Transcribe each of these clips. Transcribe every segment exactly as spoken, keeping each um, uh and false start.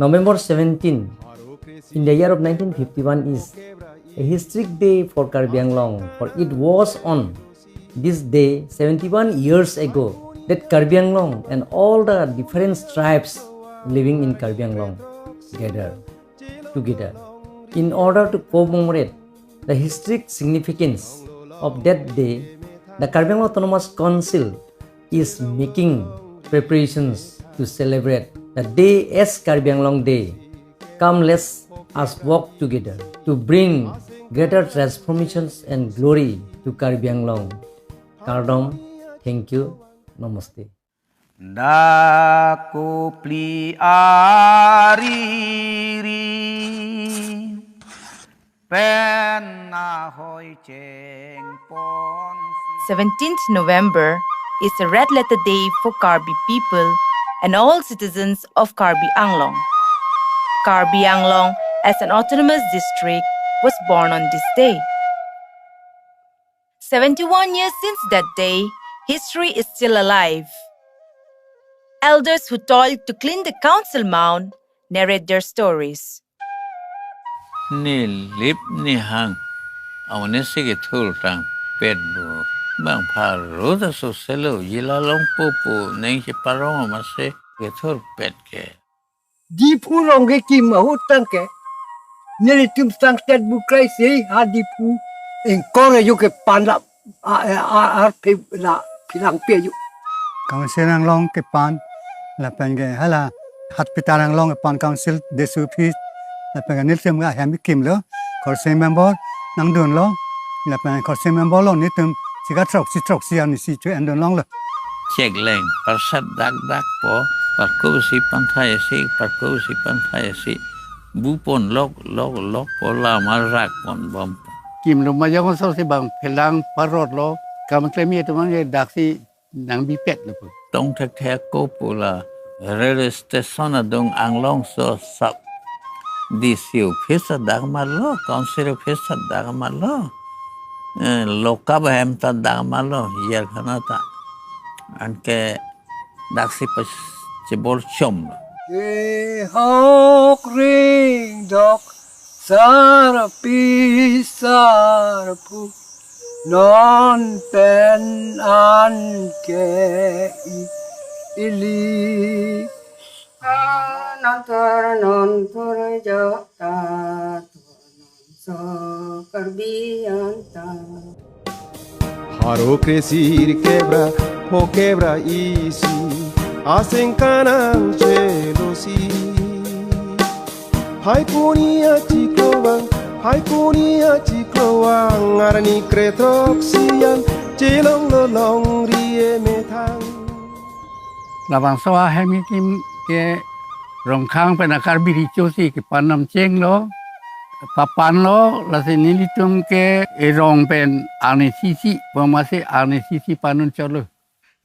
November seventeen, in the year of nineteen fifty-one, is a historic day for Karbi Anglong, for it was on this day seventy-one years ago that Karbi Anglong and all the different tribes living in Karbi Anglong gathered together in order to commemorate the historic significance of that day. The Karbi Anglong Autonomous Council is making preparations to celebrate the day as Karbi Anglong Day. Come, let us work together to bring greater transformations and glory to Karbi Anglong. Kardom, thank you, namaste. Dak kopli ariri pen ahoi chengpon. Seventeenth November is a red letter day for Karbi people and all citizens of Karbi Anglong. Karbi Anglong, as an autonomous district, was born on this day. Seventy-one years since that day, history is still alive. Elders who toiled to clean the council mound narrate their stories. Nelip nehang amonit si kethur tangpet bo. Bang pharo ta soselo jila longpo pu neng cheparong amatsi kethurpet ke. Diphu rong kekim ahut tangke nelitum sangset bu krai sei ha Diphu ingkor ajo kepan la a a a arphe la philangpi ajo. Council Anglong kepan lapen ke hala Hatpitar Anglong kepan council D C office lapen ke nelitum ke ahem kimlo, council member nangdunlo lapen council member lo nelitum sika throksi throksi arnisi cho-endun longlo. Chekleng parsat dak dak po, parko si pantha isi, parko si pantha isi. Bupon lok lok lok po, lama rak pon bom. Kimlo majang so si bang phelang parot lo, kam klem ye teman ye daksi nang bipet lo po. Tong thek thek ko pu la railway station adung Anglong so sap D C office adak malo, council office adak malo. Eh, lokap ahem ta dak malo, Yarkhana ta. Anke daksi pas chebor chom. Ehok ring dok sarpi sarpu non pen an ke i- ili. Non thor non thor jok ta thor non so Karbi an ta. Haro kresir kebra, ho kebra isi, aseng kanang chelosi. Hai kuni achiklo vang, hai kuni achiklo vang, arni kre throksi an, chelonglo longri emethang. Labangso ahem kekim ke Rongkhang pen a-Karbi Recho si kepan namchenglo, papanlo, lasi nelitum ke erong pen arnisi si, pamasi arnisi si panun cholo.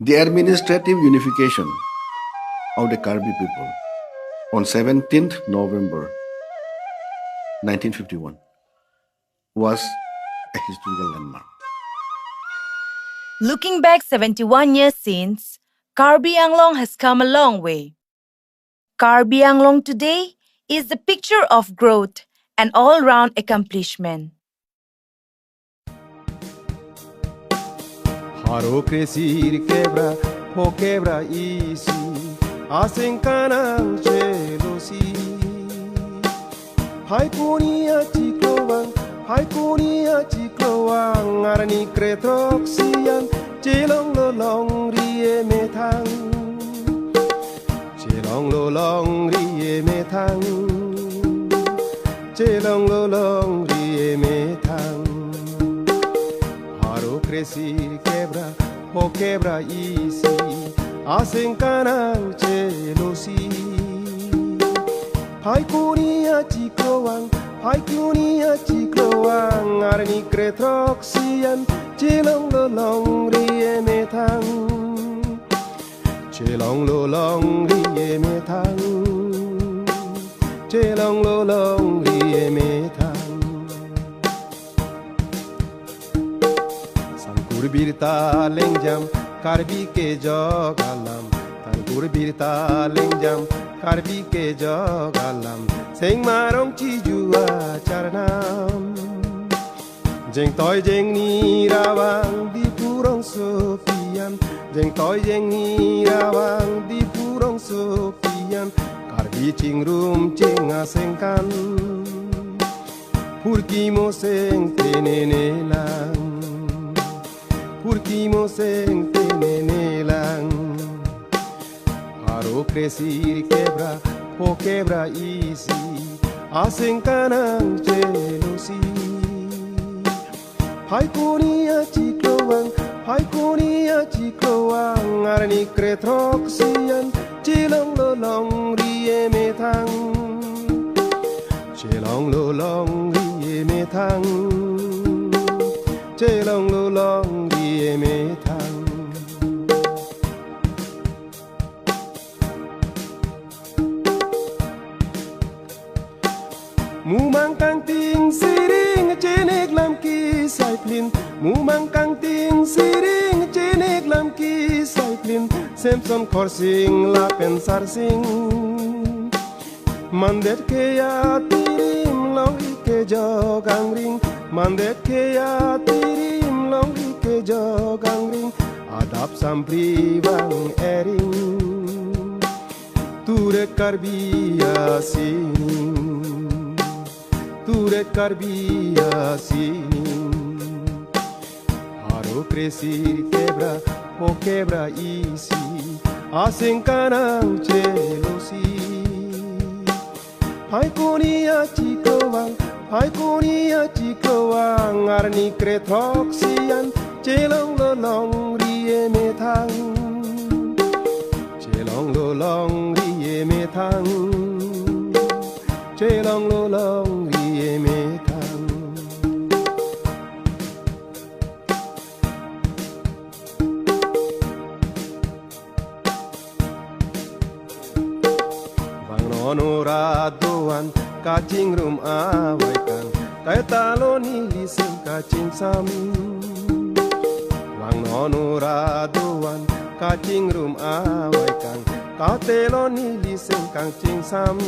The administrative unification of the Karbi people on seventeenth November nineteen fifty-one was a historical landmark. Looking back seventy-one years since, Karbi Anglong has come a long way. Karbi Anglong today is the picture of growth and all-round accomplishment. Haro kresir kebra, ho kebra isi, aseng kanang chelosi. Hai kuni achiklo vang, hai kuni achiklo vang, arni kre throksi an, chelonglo longri emethang. Chelonglo longri emethang. Chelonglo longri emethang. Haro kresir kebra, ho kebra isi, aseng kanang chelosi. Hai kuni achiklo vang, hai kuni achiklo vang, arni kre throksi an, chelonglo longri emethang. Chelonglo longri emethang. Chelonglo longri emethang. Sangkur birta lengjam, Karbi kejok alam, tan Pur birta lengjam, Karbi kejok alam, Sengmarong Chiju acharnam. Jengtoi jengni ravang Diphu rongsopi an, jengtoi jengni ravang Diphu rongsopi an, Karbi chingrum ching asengkan. Phurkimo seng tenene lang, phurkimo seng tenene lang. Pharo kresir kebra, pho kebra isi, asengkan nangchelosi. Phaikuni achiklo vang, phaikuni achiklo vang, arni kre throksi an, chelonglo longri emethang. Chelonglo longri emethang. Chelonglo longri emethang. Mumang kangting siring chenek lam kisai plin. Mumang kangting siring chenek lam kisai plin. Samson Khorsing lapen Sarsing. Mandet keya tirim long-ik kejok angring. Mandet keya tirim long-ik kejok angring. Adap sampli vang ering. Turet Karbi asining, turet Karbi asining. Pharo kresir kebra, pho kebra isi, asengkan nangchelosi. Phaikuni achiklo vang, phaikuni achiklo vang, arni kre throksi an, chelonglo longri emethang. Chelonglo longri emethang. Chelonglo longri emethang. Bang nono ra do-an kachingrum avaikang, kaita lo neli seng kachingsam. Bang nono ra do-an kachingrum avaikang, kaita lo neli seng kachingsam.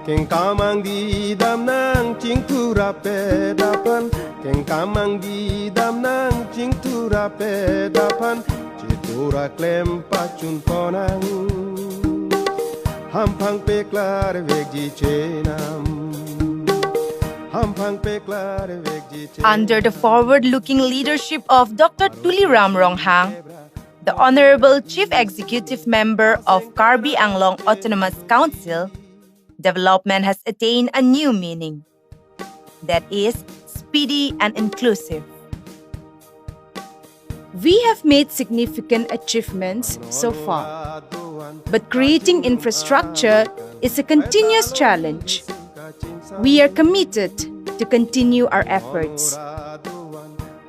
Kengkam angdi dam nangchingthur apet aphan, kengkam angdi dam nangchingthur apet aphan, chetura klem pachun ponang. Hamphang peklar vekji chenam. Hamphang peklar vekji chenam. Under the forward-looking leadership of Doctor Tuliram Ronghang, the Honorable Chief Executive Member of Karbi Anglong Autonomous Council, development has attained a new meaning, that is, speedy and inclusive. We have made significant achievements so far, but creating infrastructure is a continuous challenge. We are committed to continue our efforts.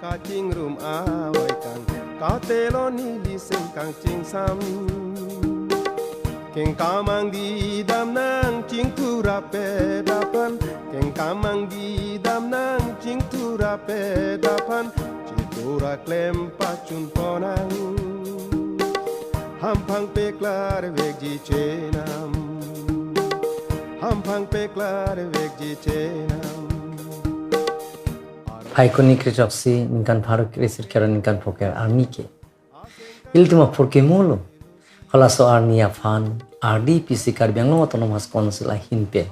Kachingrum avaikang, kaita lo neli seng kachingsam. Kengkam angdi dam nangchingthur apet aphan, kengkam angdi dam nangchingthur apet aphan, chetura klem pachun ponang. Hamphang peklar vekji chenam. Hamphang peklar vekji chenam. Phaikuni kre throksi ningkan pharo kresirkep ra ningkan phokep arni ke ilitum aphurkimo lo. Halaso arni aphan R D P C Karbi Anglong Autonomous Council ahin pen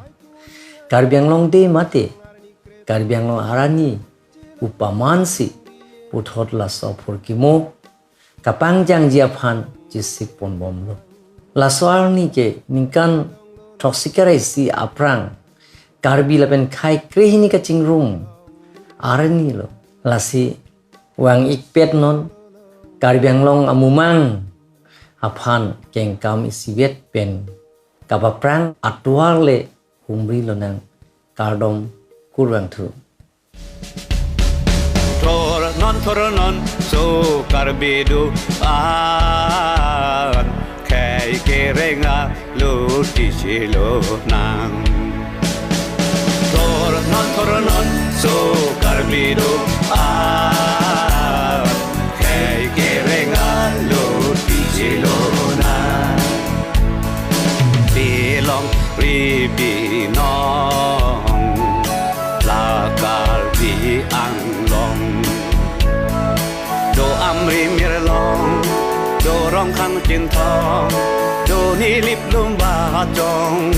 Karbi Anglong Day mate Karbi Anglong Arni upamansi puthot laso aphurkimo kapangjangji aphan chesik ponbomlo. Laso arni ke ningkan throksi kre ra isi aphrang Karbi lapen khei krehini kachingrum arni lo. Lasi vang-ikpet non Karbi Anglong amumang aphan kengkam isivet pen kapaphrang atovar le humri lonang, kardom kurvangthu. Thor non thor non so Karbi do-an, khei kereng alutisi lonang. Thor non thor non so Karbi do-an, khei kereng alutisi lonang. Tong khang chin thong, do ni lip lum ba chong.